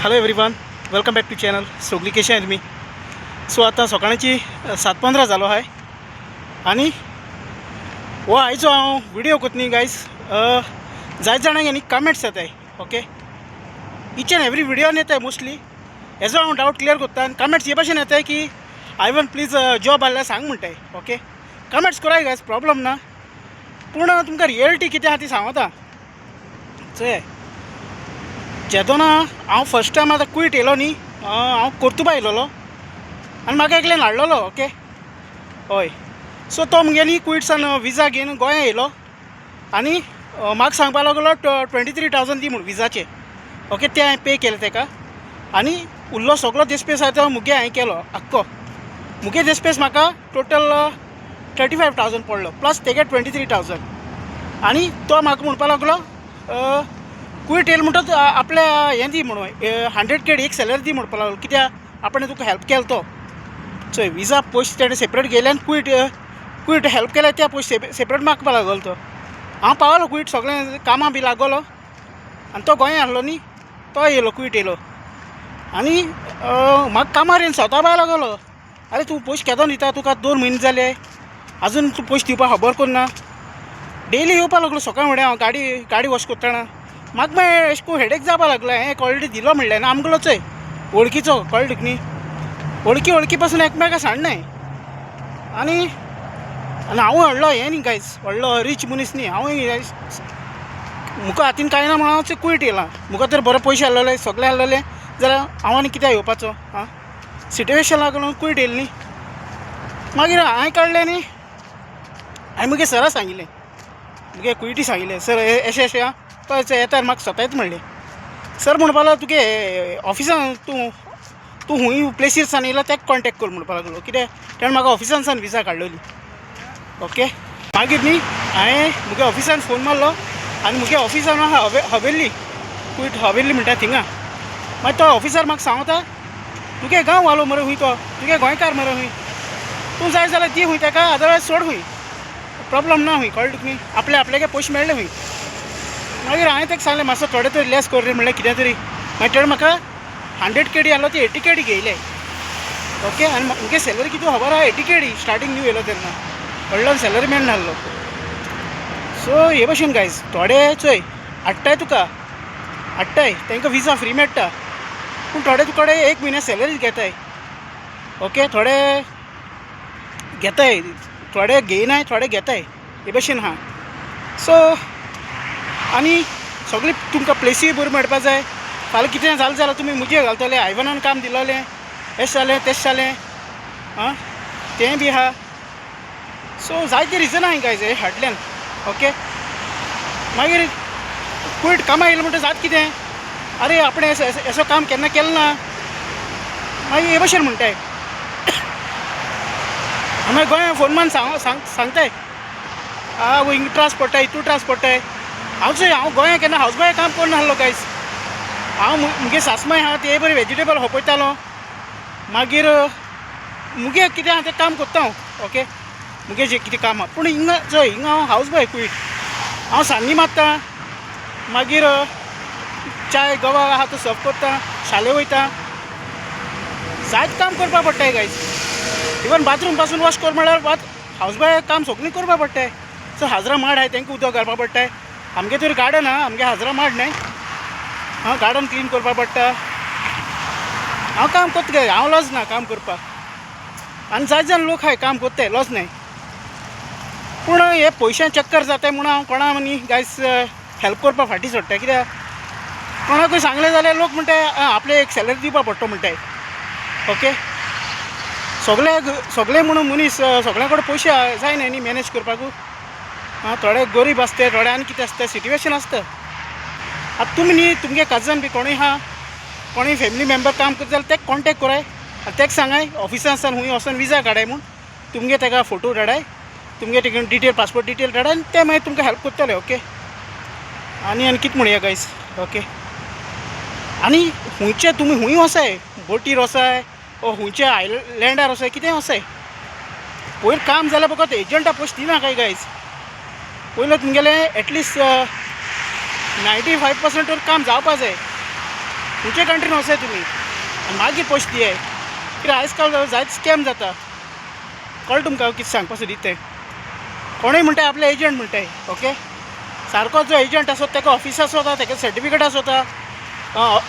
Hello everyone, welcome back to channel. सोगली केशे आहाय तुमी? So आतां सकाळची 7:15 जालो आहाय आनी हो आयचो हांव व्हिडियो कोत न्ही गायज, जायत जाणांक न्ही कमेंट्स येताय, ओके, इच एंड एवरी व्हिडियोन येताय मोस्टली. हेजो हांव डावट क्लियर कोत्ता आनी कमेंट्स हे भाशेन येताय की आयवन प्लीज जॉब आहल्यार सांग म्हणटाय. ओके, कमेंट्स कराय गायज, प्रॉब्लम ना, पूण तुमकां रियलिटी कितें आहा ती सांगता. चोय, जेदोना हांव फर्स्ट टायम आतां कुवेट येयलो न्ही, हांव कोर्तुबा येयलोलो आनी म्हाका एकल्यान हाडलेलो. ओके, हय, सो तो मुगे न्ही कुवेटसान विजा घेवन गोंया येयलो आनी म्हाका सांगपा लागलो 23,000 दी म्हूण विजाचे. ओके, ते हांवें पे केले तेका आनी उरलो सगलो देस्पेस आहा तो मुगे हांवें केलो आख्खो. मुगे देस्पेस म्हाका टोटल 35,000 पडलो, प्लस तेगे 23,000. आनी तो म्हाका म्हणपा लागलो, कुवेट येयलो म्हणटच आपल्या हें दी म्हणून, 100 केडी एक सॅलरी दी म्हणपा लागलो, कित्याक आपणें तुका हेल्प केलो तो. चोय, विजा पयशे तेणें सेपरेट घेयले आनी कुवेट कुवेट हेल्प केल्या त्या पयशे सेपरेट मागपा लागलो तो. हांव पावलो कुवेट, सगळें कामां बी लागलो आनी तो गोंया आहलो न्ही, तो येयलो, कुवेट येयलो आनी म्हाका कामार येवन सतावपा लागलो. आरे, तूं पयशे केदोन दिता? तुका 2 म्हयने जाले, आजून तूं पयशे दिवपा खबर कोन्ना. डेली येवपा लागलो सकाळ फुडें. हांव गाडी वॉश करतना म्हाका मागीर अशें करून हेडेक जावपा लागलो. हांवें ऑलरेडी दिलो म्हणलें ना. आमगेलो चोय वळखीचो, कळ्ळें तुका न्ही, वळखी वळखी पासून एकमेका सांडनाय. आनी आनी हांवूय व्हडलो हें न्ही गायज, व्हडलो रीच मनीस न्ही हांवूय. मुका हातीन कांय ना म्हणून हांव कुवेट येयलां. मुका तर बरे पयशे आहलेले, सगळें आहलेले जाल्यार हांव आनी कित्याक येवपाचो? आं, सिट्युएशन लागून कुवेट येयलें न्ही. मागीर हांवें काडलें न्ही, हांवें मुगे सरा सांगिल्लें, मुगे कुवेटी सांगिल्लें, सर, अशें अशें आं, तो येता म्हाका सतायत म्हणलें. सर म्हणपा लागलो, तुगे ऑफिसान तूं तूं खूंय प्लेसीर सान येयला तेका कॉन्टेक्ट कर म्हणपा लागलो, कित्याक तेणें म्हाका ऑफिसान सान विजा काडलेली. ओके, मागीर न्ही हांवें मुगे ऑफिसान फोन मारलो आनी मुगे ऑफिसान आहा हवेली, कुवेट हवेली म्हणटा थिंगा. मागीर तो ऑफिसर म्हाका सांगता, तुगे गांव वालो मरे खूंय तो, तुगे गोंयकार मरे खूंय, तूं जाय जाल्यार दी खूंय तेका, अदरवायज सोड खूंय, प्रॉब्लम ना खूंय, कळ्ळें तुका न्ही, आपले आपल्याके पयशे मेळ्ळे खूंय. मागीर हांवें ताका सांगलें, मातसो थोडे तरी लेस कर रे म्हणलें कितें तरी. मागीर तेणें म्हाका 100 केडी आहलो ती 80 केडी घेयले. ओके, आनी मुगे सॅलरी कितें खबर आहा? 80 केडी. स्टार्टींग न्यू येयलो तेन्ना व्हडलो सॅलरी मेळना आहलो. सो हे भशेन गायज, थोडे चोय हाडटाय, तुका हाडटाय, तांकां विजा फ्री मेळटा, पूण थोडे तुकडे एक म्हयन्या सॅलरी घेताय. ओके, थोडे घेताय, थोडे घेयनाय, थोडे घेताय, हे भशेन आहा. सो आनी सगळी तुमकां प्लेसीय बऱ्यो मेळपा जाय. फाल्यां कितें जालें जाल्यार तुमी मुजेर घालतले, आयवनान काम दिलोलें, एशें जालें, तेशें जालें. आं, तें बी आहा. सो जायते रिजन आहाय गायज हे फाटल्यान. ओके, मागीर कुवेट कामाक येयलें म्हणटा जात कितें, अरे, आपणें असो काम केन्ना केलें ना. मागीर हे भशेन म्हणटाय. मागीर गोंया फोन मारून सांग सांग सांगताय, आ हिंग त्रास पडटा, हितू त्रास पडटाय. हांव चोय, हांव गोंया केन्ना हावस बॉय काम करून आहलो गायज. हांव मुगे सासमाय आहा, ते बरी वेजिटेबल खपयतालो. मागीर मुगे कितें आहा तें काम करता हांव. ओके, मुगे जें कितें काम आहा, पूण हिंगा चोय, हिंगा हांव हावस बॉय कुवेट. हांव सान्नी मारता, मागीर चाय गवा आहा तो सर्व करता, शाले वयता, जायत काम करपा पडटाय गायज. इवन बाथरूम पासून वॉश कर म्हळ्यार बात हावस बॉय काम सगळीं करपा पडटाय. सो हाजरा माड आहाय, तांकां उदक घालपा पडटाय. आमगे तरी गार्डन आहा, आमगे हाजरा माड न्हय. हांव गार्डन क्लीन करपा पडटा. हांव काम करता गे, हांव लज ना काम करपाक. आनी जायते जाण लोक आहाय काम करताय, लज नाय. पूण हे पयशां चक्कर जाताय म्हणून हांव कोणा न्ही गायज हेल्प करपाक फाटीं सोडटा, कित्याक कोणाकूय सांगलें जाल्यार लोक म्हणटाय, आपले एक सॅलरी दिवपा पडटा म्हणटाय. ओके, सगळे सगळे म्हणून मनीस सगळ्या कडेन पयशे जायना न्ही मॅनेज करपाकू. आं, थोडे गरीब आसता, थोडे आनी कितें आसता, सिट्युएशन आसता. आतां तुमी न्ही तुमगे कजन बी कोणूय आहा, कोणूय फॅमिली मेंबर काम करता जाल्यार तेका कॉन्टेक्ट कराय आनी तेका सांगाय, ऑफिसान सावन खूंय वचोन विजा काडाय म्हूण. तुमगे तेका फोटो धाडाय, तुमगे तेका डिटेल, पासपोर्ट डिटेल धाडाय आनी ते मागीर तुमकां हेल्प करतले. ओके, आनी आनी कितें म्हणया गायज? ओके, आनी खुंयचे तुमी खूंय वसाय, बोटीर वसाय ओ खुंयच्या आयलँडार वसाय, कितें वसाय, पयर काम जाल्यार फकत एजंटा पयशे दिना काय गायज. पयलो तुमगेलें एटलिस्ट 95% तर काम जावपा जाय. खंयच्या कंट्रीन वचाय तुमी आनी मागीर पयशे दियाय. कित्याक आयज काल जायते स्कॅम जाता. कळ्ळें तुमकां कितें सांगपा सोदीत तें. कोणूय म्हणटाय आपले एजंट म्हणटाय. ओके, सारको जो एजंट आसता ताका ऑफिस आसता, ताका सर्टिफिकेट आसता,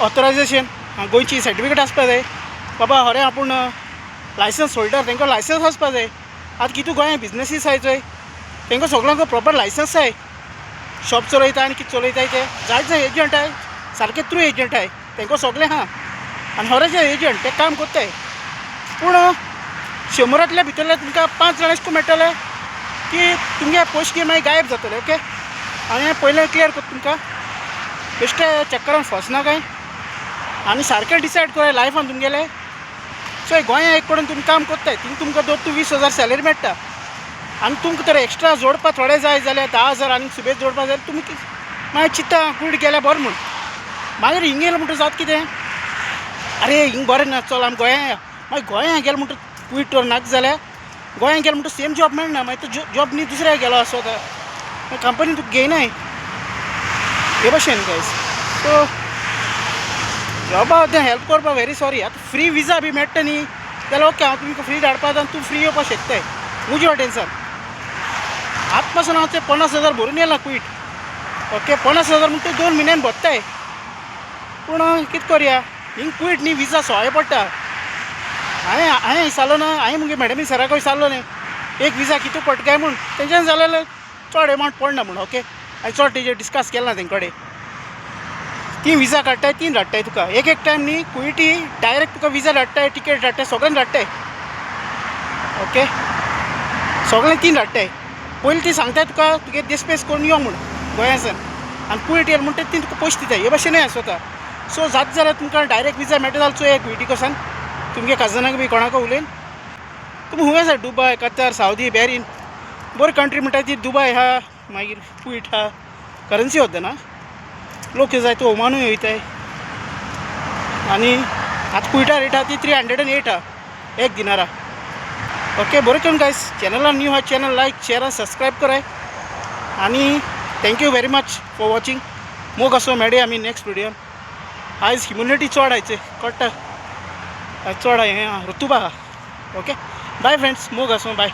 ऑथरायजेशन गोंयची सर्टिफिकेट आसपा जाय. बाबा खरें आपूण लायसन्स होल्डर, तांकां लायसन्स आसपा जाय. आतां कितू गोंयांत बिजनसीस आहाय चोय, तांकां सगळ्यांक प्रॉपर लायसन्स आहाय. शॉप चलयता आनी कितें चलयताय ते जायते जाण एजंट आहाय, सारके ट्रू एजंट आहाय, तांकां सगळें आहा आनी खरें जे एजंट ते काम करताय. पूण 100रांतल्या भितरले तुमकां 5 जाण अशें मेळटले की तुमगे पयशे मागीर गायब जातले. ओके, हांवें पयलें क्लियर करता तुमकां, बेश्टे चक्करान फसना काय आनी सारकें डिसायड कराय लायफान तुमगेलें. सो गोंया एक कडेन तुमी काम करताय, थिंग तुमकां दोन तूं 20,000 सॅलरी मेळटा आनी तुमकां तर एक्स्ट्रा जोडपा थोडे जाय जाल्यार 10,000 आनी सुबेज जोडपा जाय, तुमी मागीर चिंता कुयट गेल्यार बरें म्हूण. मागीर हिंग येयलें म्हणटा जाता कितें, अरे हिंग बरें ना चल आमी गोंया या. मागीर गोंया गेले म्हणटा कुयट तर नाका जाल्यार गोंया गेले म्हणटा सेम जॉब मेळना, मागीर तो जॉब न्ही दुसऱ्या गेलो आसता, मागीर कंपनी तुका घेयनाय. हे भशेन गायज. सो जॉबा तें हेल्प करपाक व्हेरी सॉरी. आतां फ्री विजा बी मेळटा न्ही जाल्यार ओके, हांव तुमकां फ्री धाडपा आनी तूं फ्री येवपाक शकताय म्हजे वाटेनसान. आतां पासून हांव ते 50,000 भरून येयला कुयट. ओके, 50,000 म्हणटा 2 म्हयन्यान भरताय. पूण कितें करया, हिंग कुयट न्ही विजा सोय पडटा. हांवें हांवें विचारलो ना, हांवें मुगे मॅडमी सराक विचारलो न्ही एक विजा कितू पडटा काय म्हूण, तेंच्यान जालें चड एमावंट पडना म्हूण. ओके, हांवें चड तेजेर डिस्कस केलें ना तेंचे कडेन. ती विजा काडटाय, तीन धाडटाय तुका एक एक टायम न्ही कुयटी डायरेक्ट तुका विजा धाडटाय, टिकेट धाडटाय, सगळें धाडटाय. ओके, सगळें तीन धाडटाय. पयलीं ती सांगताय तुका तुगे डिस्पेस करून यो म्हूण गोंयासान, आनी कुयट येयलें म्हणटा ती तुका पयशे दिताय. हे भशेनूय आसता. सो जाता जाल्यार तुमकां डायरेक्ट विजा मेळटा जाल्यार चोया कुयटी कसान तुमगे कजनाक बी कोणाक उलयन. तुमी खंय आसा, दुबाय, कतार, सावदी, बॅरीन, बरी कंट्री म्हणटा ती दुबाय आहा, मागीर कुयट आहा, करन्सी वता ना लोक जाय तो ओमानूय वयताय. आनी आतां कुयटा रेट आहा ती 308 आहा एक दिनारा. ओके, बरें करून गायस, चॅनलान न्यू आहा चॅनल लायक शेअर आनी सबस्क्रायब कराय. आनी thank you very much for watching. मोग आसो, मेळया आमी नेक्स्ट व्हिडियोन. आयज ह्युमिडिटी चड आयचे कळटा, चड हें ऋतुबा. ओके, बाय फ्रेंड्स, मोग आसूं, बाय.